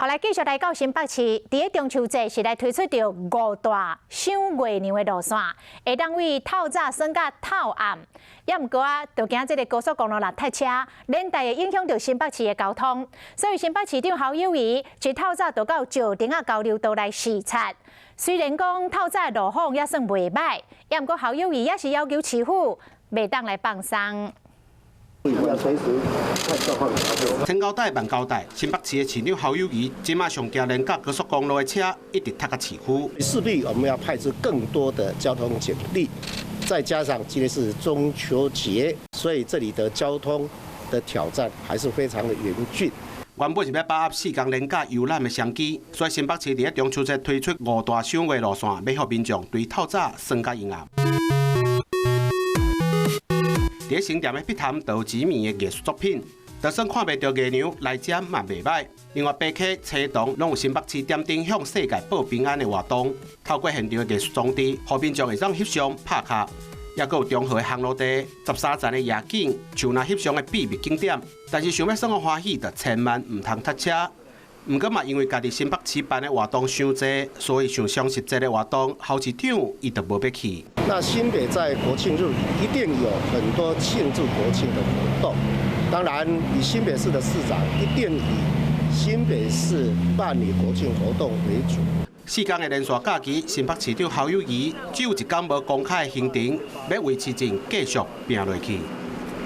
後來繼續來到新北市，佇咧中秋節是來推出著五大賞月娘的路線，會當為透早耍甲透暗。也毋過啊，就驚這个高速公路若塞車，連帶會影響著新北市的交通。所以新北市長侯友宜一透早就到石碇仔交流道來視察。雖然講透早的路況也算袂䆀，也毋過侯友宜也是要求市府袂當來放鬆。要隨時看狀況。千交代萬交代，新北市的市長侯友宜這馬上驚連佮高速公路的車一直塞到市區。勢必我們要派出更多的交通警力，再加上今天是中秋節，所以這裡的交通的挑戰還是非常的嚴峻。原本是欲把握四工連假遊覽的商機，所以新北市佇咧中秋節推出五大賞月路線，欲予民眾對透早耍甲陰暗。佇咧新店的碧潭就有紙面的藝術作品，就算看袂著月娘來遮嘛袂䆀。另外，白溪、青桐攏有新北市點燈向世界報平安的活動，透過現場的藝術裝置，予民眾會當翕相拍卡。抑閣有中和的烘爐地、13層的夜景，像若翕相的秘密景點。但是想欲耍予歡喜，就千萬毋通塞車。毋過嘛，因為家己新北市辦的活動傷濟，所以像雙十節的活動，侯市長伊就無欲去。那新北在國慶日一定有很多慶祝國慶的活動，當然以新北市的市長一定以新北市辦理國慶活動為主。四工的連續假期，新北市長侯友宜只有一工無公開的行程，欲維持戰繼續拚落去。